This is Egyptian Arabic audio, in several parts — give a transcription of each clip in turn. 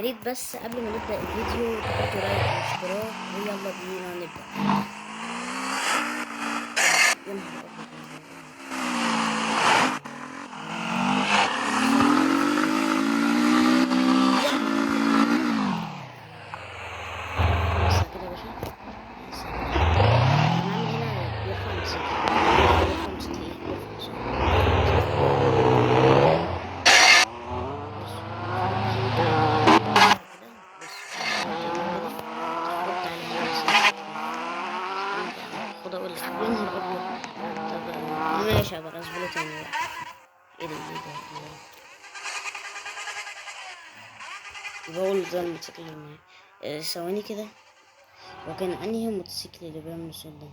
ريت بس قبل ما نبدأ الفيديو تحطوا like واشتراك، ويلا بينا نبدأ. يا نهار أبيض، بس كده يا باشا. بس كده. هنعمل هنا بيرفع موتوسيكل، بيرفع موتوسيكل ايه؟ بيرفع موتوسيكل. بص، كده بص كده، خد تعالى هنا بس. خد اقول لك، يا نهار ابيض. طب ماشي، هبقى اظبطه تاني بقى. ايه ده؟ ايه ده؟ ايه ده؟ بقول ده الموتوسيكل اللي معايا. ثواني كده، هو كان انهي موتوسيكل اللي بيعمل الصوت ده؟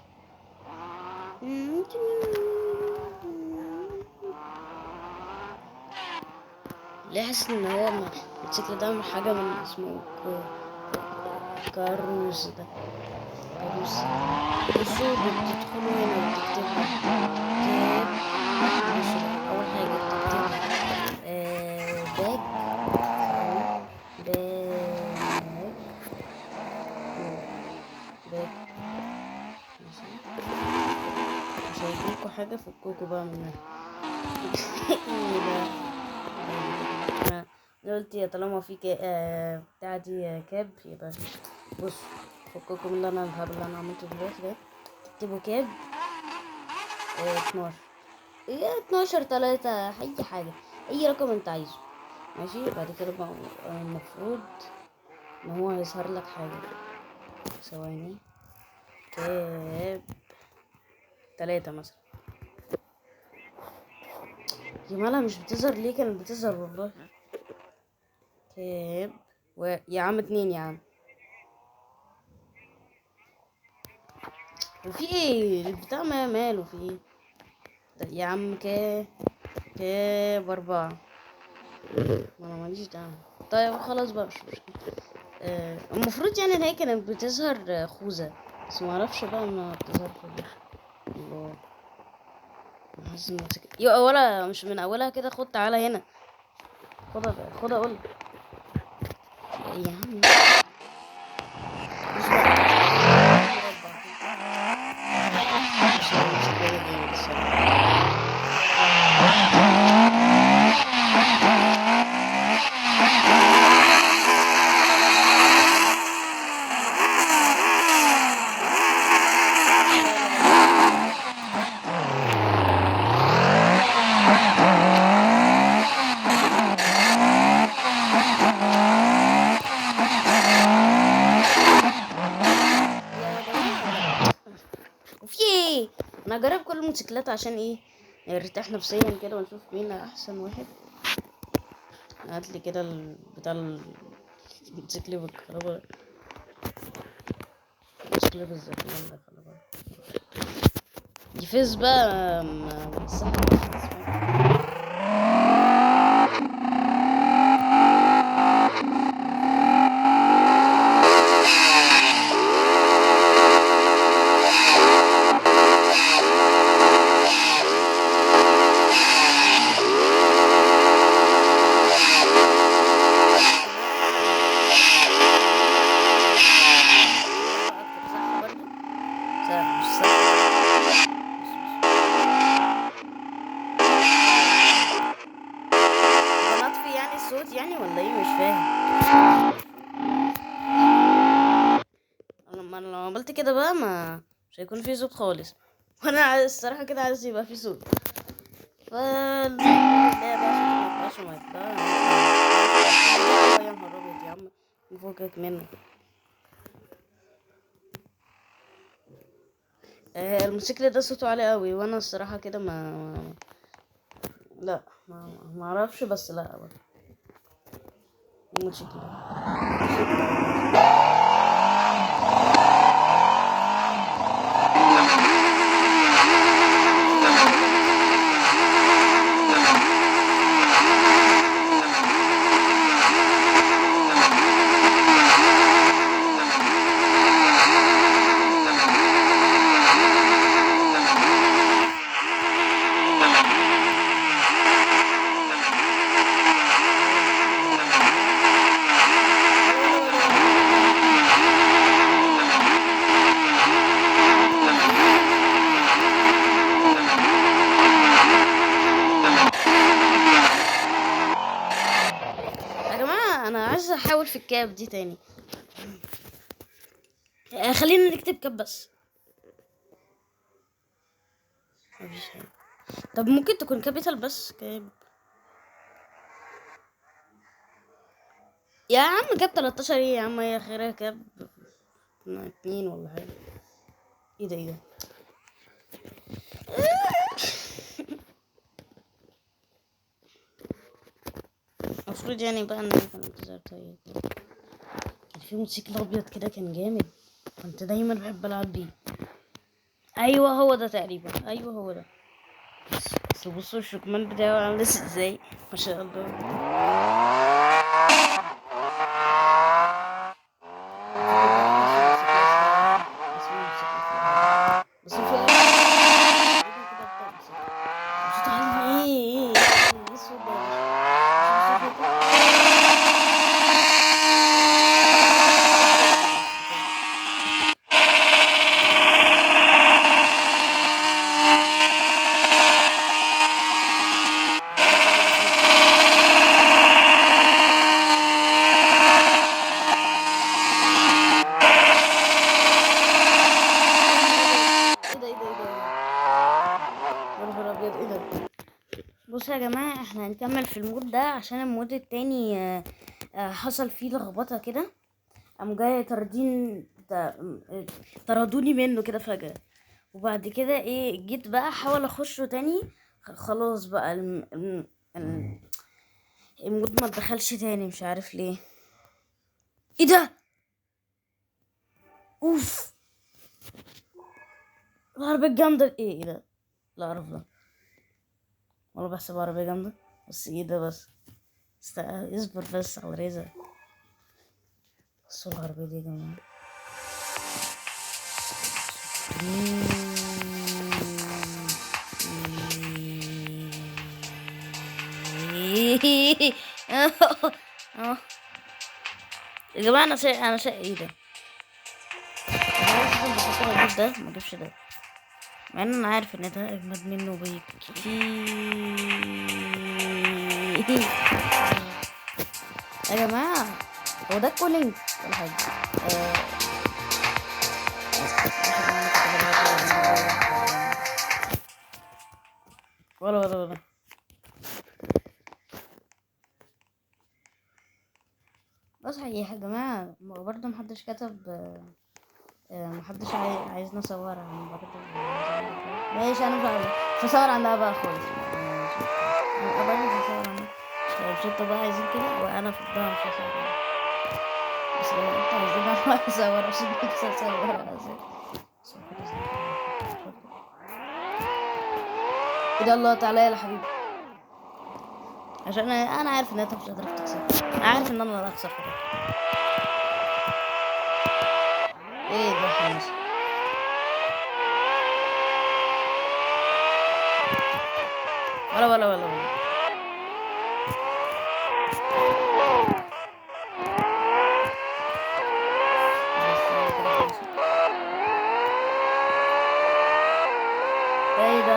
ليه حاسس ان هو الموتوسيكل ده حاجة من اسمه كاروز ده، كاروز. بصوا، بتدخلوا هنا وتكتبوا cab. بصوا بقى، اول حاجة بتكتبوا back، back، back. ماشي، مش هيجيلكوا حاجة، فكوكوا بقى منها. ايه ده؟ انا قلت يا طالما في بتاع دي cab، يبقى بص فكوكوا من اللي انا الهبل اللي انا عملته دلوقتي ده. تكتبوا cab، 12، إيه، 12 3، اي حاجة، اي رقم انت عايزه. ماشي، بعد كده بقى المفروض ان هو هيظهر لك حاجة. ثواني، cab 3 مثلا. يا مالها مش بتظهر ليه؟ كانت بتظهر والله. cab يا عم 2 يا عم. وفي ايه البتاع؟ ما ماله في ايه ده يا عم؟ Cab 4. ما انا ماليش دعوه. طيب خلاص بقى، مش مشكله. المفروض ان هي كانت بتظهر، خوذه، بس ما اعرفش بقى ما بتظهر خوذه. الله، انا حاسس ان الموتوسيكل يا ولا مش من اولها كده. خد تعالى هنا، خد خد اقول يا عم. بص بقى، مربع كده. بص بقى، الموتوسيكل ده جامد الصراحه. يا جماعة، وفي ايه؟ انا هجرب كل الموتوسيكلات عشان ايه؟ نرتاح نفسيا كده ونشوف مين احسن واحد. هات لي كده بتاع الموتوسيكل بالكهرباء، الموتوسيكل بالزيتون ده، خلي بالك. دي فيز بقى، مساحة. الصوت يعني ولا ايه؟ مش فاهم. انا لو عملت كده بقى ما مش هيكون في صوت خالص، وانا عايز الصراحه كده عايز يبقى في صوت. ف لا بقى صوت ما يطلعش وما يطلعش. يا نهار ابيض يا عم، فكك منه. الموتوسيكل ده صوته عالي قوي، وانا الصراحه كده ما لا ما اعرفش، بس لا بقى. الموتوسيكل ده. ندخل في ال cap دي تاني. خلينا نكتب cap بس. مفيش حاجة. طب ممكن تكون capital بس cap يا عم. cap 13 ايه يا عم؟ هي خيرها cap 2 ولا حاجة. ايه ده ايه ده؟ المفروض يعني بقى ان انا كان انتظار. طيب كان في موتوسيكل ابيض كده كان جامد، كنت دايما بحب العب بيه. ايوه هو ده تقريبا، ايوه هو ده. بس بصوا الشكمان بتاعه عامل ازاي، ما شاء الله. بس ايه الصوت ده؟ بصوا يا جماعة احنا هنكمل في ال mode ده عشان ال mode التاني حصل فيه لخبطة كده، قاموا جاي طاردين طردوني منه كده فجاة. وبعد كده ايه جيت بقى احاول اخشه تاني، خلاص بقى ال mode ما اتدخلش تاني، مش عارف ليه. ايه ده؟ اوف العربية الجامدة. ايه ده؟ لا اعرف ده والله، بحسب عربية جامدة بس ايه ده؟ بس اصبر بس على رزق. بصوا العربية دي يا جماعة. يا جماعة انا سايق، انا سايق ايه ده؟ انا بفكر اجيب ده ما اجيبش ده، مع ان انا عارف ان ده اجمد منه بكتير. يا جماعة هو ده cooling ولا حاجة؟ ولا ولا ولا بس يا جماعة برضه محدش كتب، محدش عايزنا نصور عن برضه. ماشي انا مش هصور عندها بقى خالص، انا برضه مش هصور عندها. مش انتوا بقى عايزين كده وانا في الظهر مش هصور عندها، بس لو انتوا عايزين انا هصور عشان نفسي اصور. ايه ده؟ الله تعالى يا حبيبي، عشان انا عارف ان انت مش هتعرف تكسب، انا عارف ان انا اللي هخسر في الاخر. ايه ده خلاص؟ ولا ولا ولا ولا ايه ده؟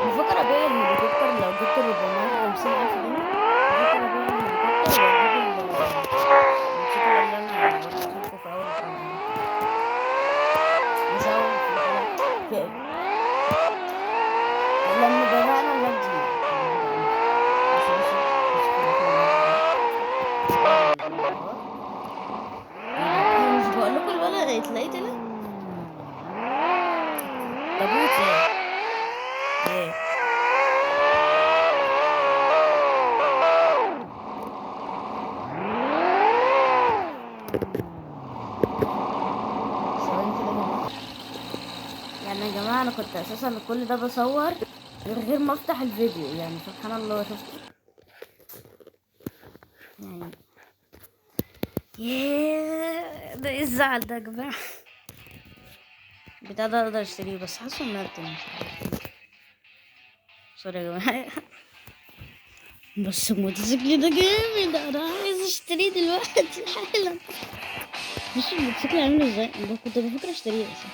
بفكر ابيع الهليكوبتر لو جبت 450,000 جنيه. بفكر ابيع الهليكوبتر واجيب الموتوسيكل اللي انا وريتهولكوا في اول الحلقة. مش اول الحلقة، لما بدأنا اللاب دي. يعني يا جماعة انا كنت اساسا كل ده بصور من غير ما افتح الفيديو، يعني سبحان الله. شفت يعني ياه، ده ايه الزعل ده يا جماعة؟ بتاع ده اقدر اشتريه بس حاسه منتن، مش عارف. sorry يا جماعة. بس الموتوسيكل ده جامد، انا عايز اشتريه دلوقتي حالا. بصوا الموتوسيكل عامل ازاي، انا كنت بفكر اشتريه اساسا.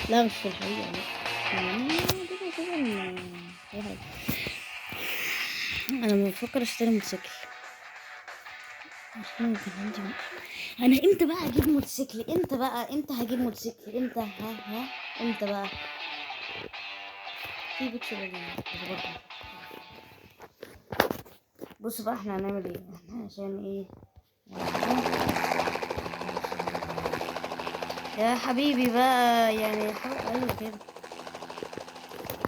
لا مش في الحقيقة، لا. انا بفكر اشتري موتوسيكل. انا امتى بقى اجيب موتوسيكل؟ امتى بقى؟ امتى هجيب موتوسيكل؟ امتى؟ ها ها امتى بقى؟ في بيتش برضه. بصوا بقى احنا هنعمل ايه؟ احنا عشان ايه يا حبيبي بقى؟ يعني ايوه كده.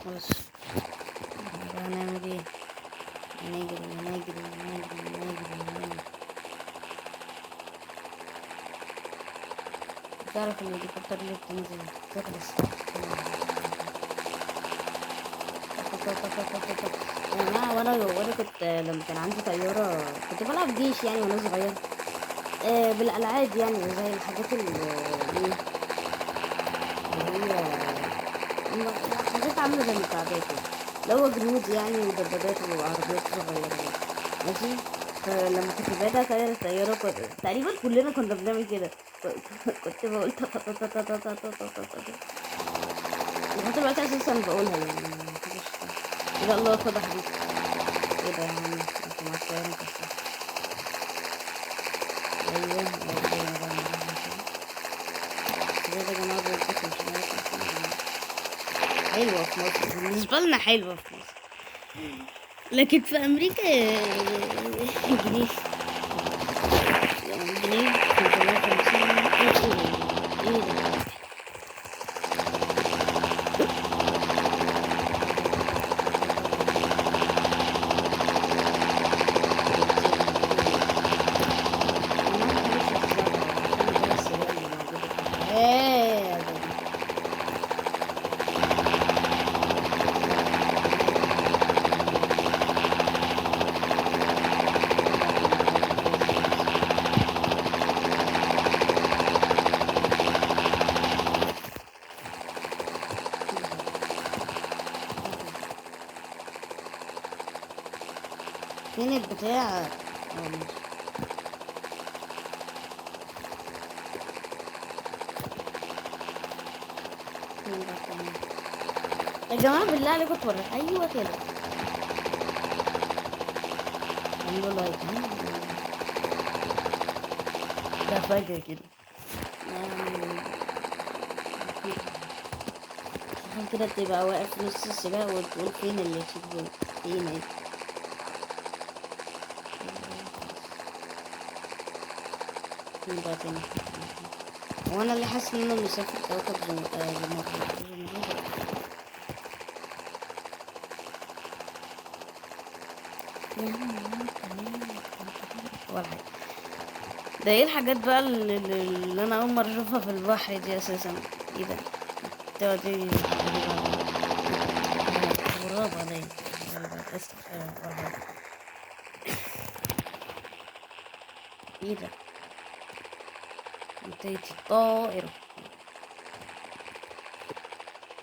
بص بقى هنعمل ايه؟ هنجري هنجري هنجري هنجري هنجري. تعرف الهليكوبتر اللي بتنزل تخلص. يا جماعة وانا كنت لما كان عندي طيارة كنت بلعب جيش يعني وانا صغير، بالالعاب يعني زي الحاجات اللي هي حاجات عاملة زي المكعبات يعني، اللي هو جنود يعني ودبابات وعربيات صغيرة ماشي. فلما كنت باجي اطير الطيارة تقريبا كلنا كنا بنعمل كده. كنت بقول تا تا تا تا تا تا تا تا تا تا. لغاية دلوقتي اساسا بقولها يعني. ايه ده؟ الله خدها حبيبي. ايه ده يا عم؟ انت معاك طيارة مكسرة. ايوه ايوه يا جماعة، حلوة في مصر، بالنسبة لنا حلوة في مصر، لكن في أمريكا جنيه، جنيه 550. ايه ده؟ فين البتاع؟ ماشي. يا جماعة بالله عليكم اتفرجوا. ايوه كده، اعملوا لايك. ده فجأة كده عشان كده تبقى واقف في نص السباق وتقول فين اللي check point، فين ايه؟ فين بقى تاني؟ هو انا اللي حاسس ان انا مسافر كوكب زمرد. يا عم ولا حاجة. ده ايه الحاجات بقى اللي انا اول مرة اشوفها في البحر دي اساسا؟ ايه ده؟ دي غرابة دي. ايه ده؟ منطقة الطائرة.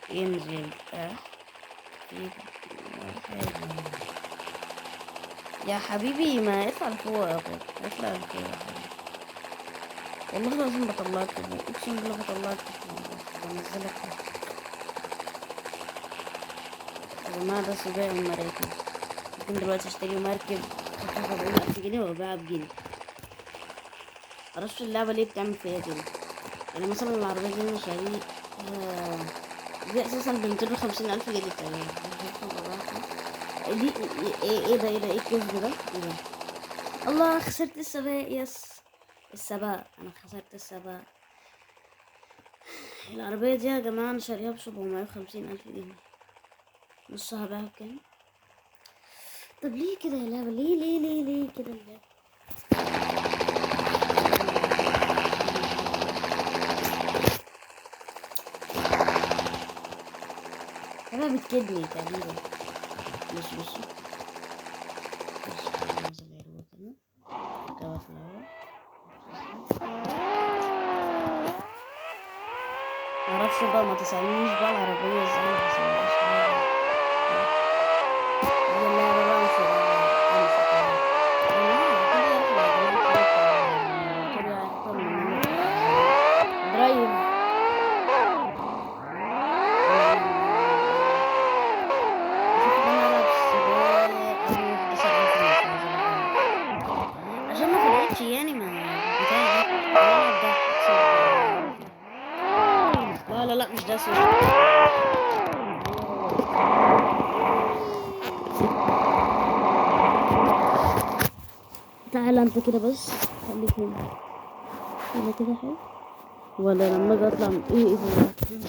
ينزل تحت يا حبيبي، ما اطلع لفوق يا بابا، اطلع لفوق يا حبيبي. والله العظيم بطلعك لفوق، اقسم بالله بطلعك لفوق، بنزلك تحت. يا جماعة ده سباق المراكب. ممكن دلوقتي اشتري مركب 75,000 جنيه وابيعها بجنيه. معرفش اللعبة ليه بتعمل فيا كده. يعني مثلا العربية دي انا شاريها دي اساسا ب250,000 جنيه تقريبا. دي ايه؟ ايه ده؟ ايه ده؟ ايه الكذب ده؟ ايه ده؟ الله، خسرت السباق. يس السباق، انا خسرت السباق. العربية دي يا جماعة انا شاريها ب750,000 جنيه، نصها بقى بكام؟ طب ليه كده يا لعبة؟ ليه ليه ليه ليه كده اللعبة؟ انا بتكدني تقريبا. بص بص بص، نزل العلوة كده، اركبها في الهوا. معرفش بقى، ما تسألنيش بقى العربية ازاي، ما تسألنيش. هي اللعبة بقى مش امشي كده. يا جماعة كده يعرف يا جماعة أكتر مننا في drive. المفروض إن أنا ألعب سباق أو 11000 مش عايزة ألعب عشان ما فرقتش يعني، ما بتاع ده أنا ألعب ده أكسب. لا لا لا مش ده، sorry. تعالى انت كده بس، خليك هنا كده كده حلو. ولا لما اجي اطلع من ايه، ايه ده؟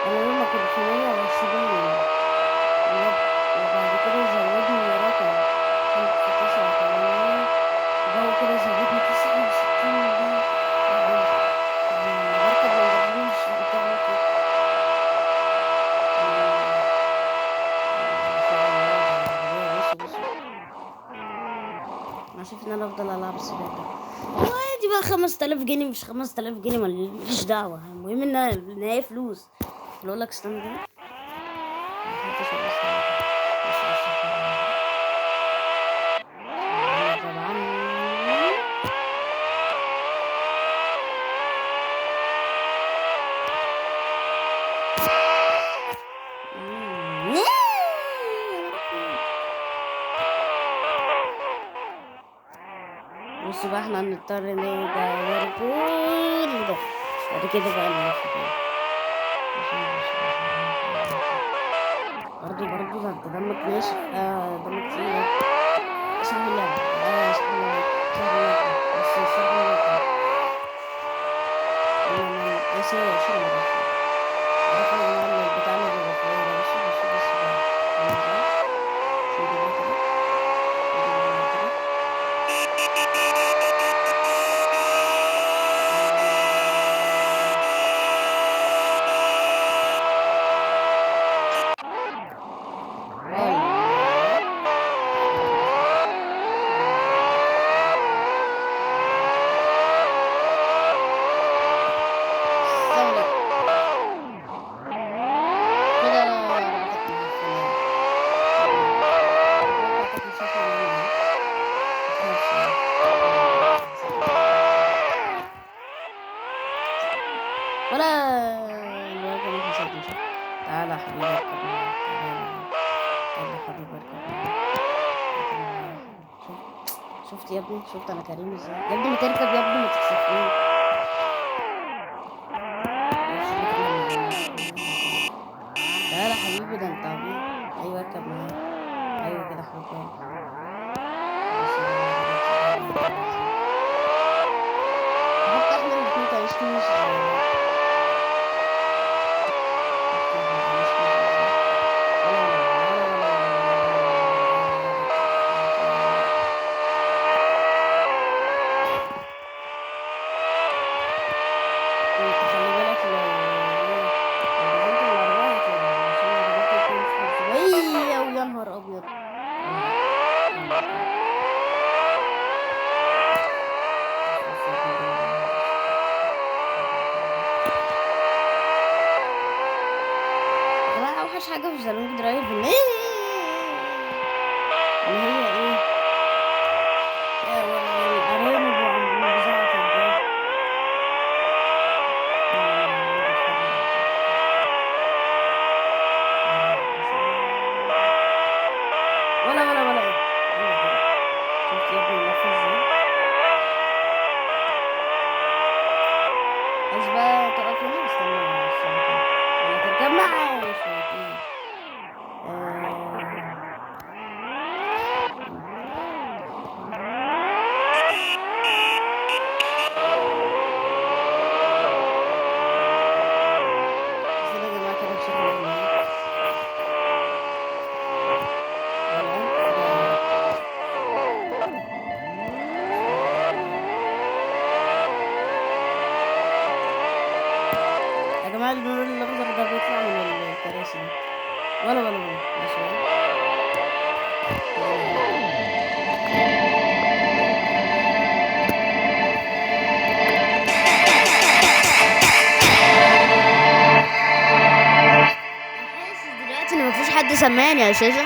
انا لما كنت في 120 وبعد كده زودني رقم، كنت في 89، وبعد كده زودني 69. بركب لامبورجيني بتعمل كده. بص بص، انا شايف ان انا افضل العب السباق ده وعادي بقى. 5000 جنيه مش 5000 جنيه ماليش دعوة، المهم ان هي فلوس. اقول لك استنى كده، طبعا بص بقى، احنا هنضطر نرجع كل ده بعد كده بقى نلف تاني. برضو برضو ده انت دمك ناشف، دمك تقيل. صاحب اللعبة، صاحب اللعبة، صاحب اللعبة، بس صاحب اللعبة. انا شيل شيل المرة. عارف يا جماعة إن البتاع اللي بيبقى فوق ده، بصوا بصوا بصوا بقى. عامل ازاي؟ شيل ده كده، شيل ده كده. ولا الواد ما حصلش. تعالى يا حبيبي اركب معايا، تعالى تعالى يا حبيبي اركب معايا. شفت يا ابني، شفت انا كريم ازاي يا ابني؟ ما تركب يا ابني، ما تكسفنيش. تعالى يا حبيبي، ده انت عبيط. ايوه اركب معايا، ايوه كده حبيبي. حتى احنا الاتنين تعيشين مش انت خلي بالك لو نزلت من العربية هتبقى عشان العربية تكون في 500. ويا نهار أبيض. يا جماعة أوحش حاجة في The Long Drive إن هي إيه؟ الأرانب وعم بزعط الجو. ولا ولا ولا ايه؟ شفت يا ابني اللفة ازاي؟ عايز بقى تقف هنا؟ استنى استنى ولا تركب معايا شويتين. الكراسي دي. ولا ولا ولا ماشي. حاسس دلوقتي ان مفيش حد سمعني اساسا.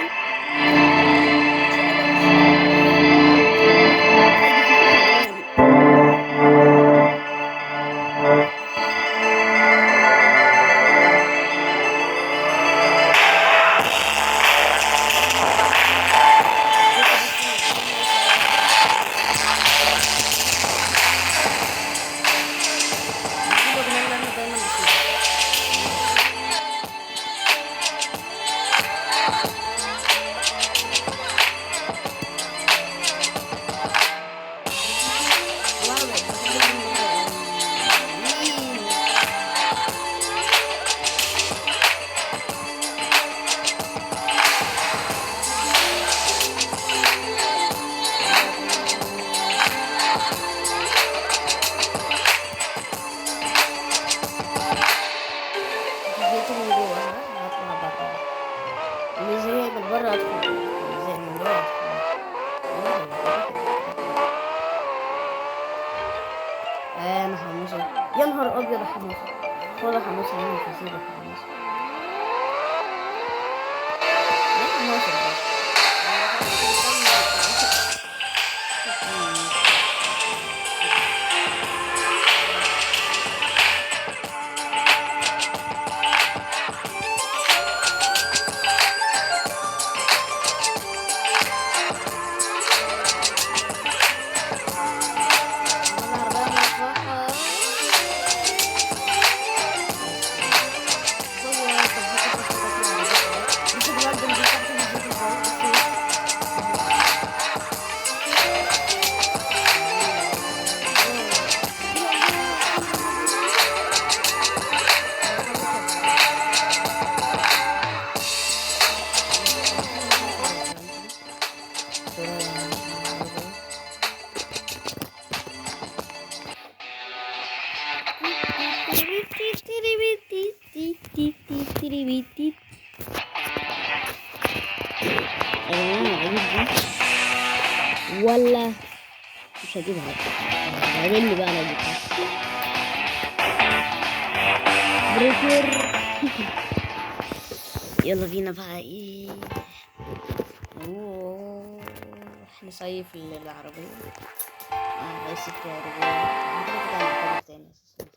دي الأغنية اللي أنا دايما بسمعها. والله بقيت بحب الأغنية. زهقت من جوه، ها؟ هطلع بره. اللي زهق من بره ادخل، اللي زهق من جوه ادخل. انا حموسه، يا نهار ابيض يا حموسه. خد يا حموسه، انا مش هسيبك يا حموسه. يا حموسه العربية مرفوعة. يا جماعة أجيب دي ولا مش هجيبها؟ عامل لي بقى انا اجيبها بريكر. يلا بينا بقى. ايه، اوه نصيف العربية. اسف يا عربية، احنا كده كده هنركبها تاني اساسا.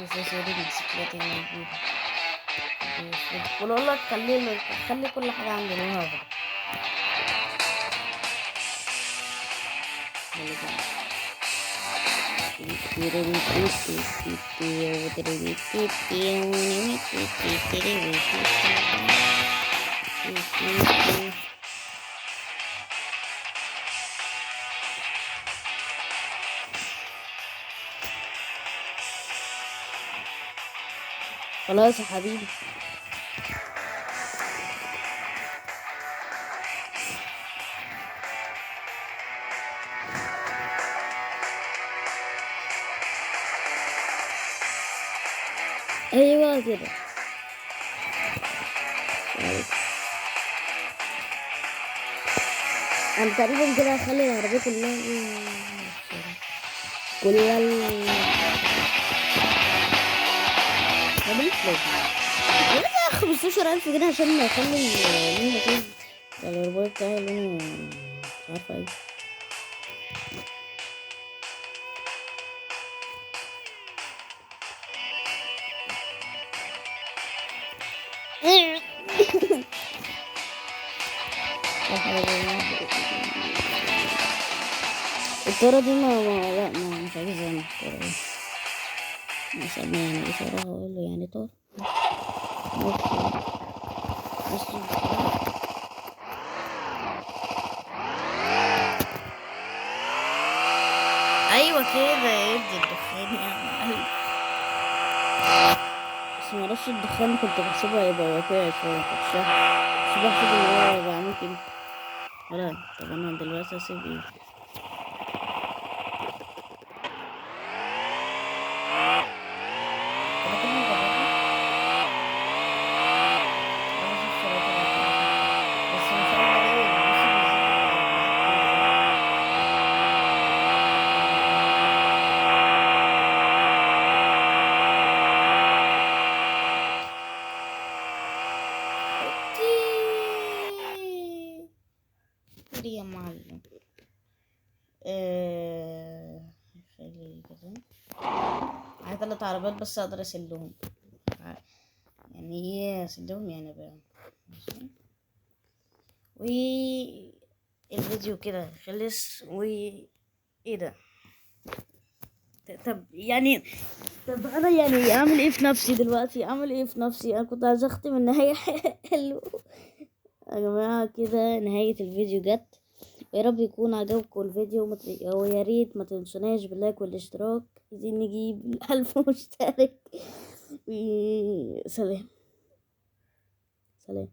بس يا ريت موتوسيكلات هنا موجودة. ونقول لك خلي كل حاجة عندي لونها أخضر. خلاص يا حبيبي. ايوه كده. انا تقريبا كده هخلي العربية كلها ملوش لازمة. أنا 15,000 جنيه عشان اخلي لونها كده العربية بتاعي لونه مش عارفة ايه. الطارة دي ما لا ما مش عايزة انا الطارة دي. مش عارفة يعني ايه طارة، هقول له يعني طارة. بس ايوه كده ادي الدخان يا معلم. بس معرفش الدخان كنت بحسبه هيبقى واقعي شوية، كنتش بحسب ان هو هيبقى عامل كده ولا. طب انا دلوقتي هسيب ايه؟ التلفزيون. خلي كده. معايا 3 عربيات بس اقدر اسلهم، يعني ايه اسلهم يعني بقى. ماشي، و الفيديو كده خلص. و ايه ده؟ طب يعني، طب انا يعني اعمل ايه في نفسي دلوقتي؟ اعمل ايه في نفسي؟ انا كنت عايز اختم النهاية. حلو يا جماعة، كده نهاية الفيديو جت. يا رب يكون عجبكم الفيديو، ويا ريت ما تنسوناش باللايك والاشتراك. عايزين نجيب 1000 مشترك. سلام سلام.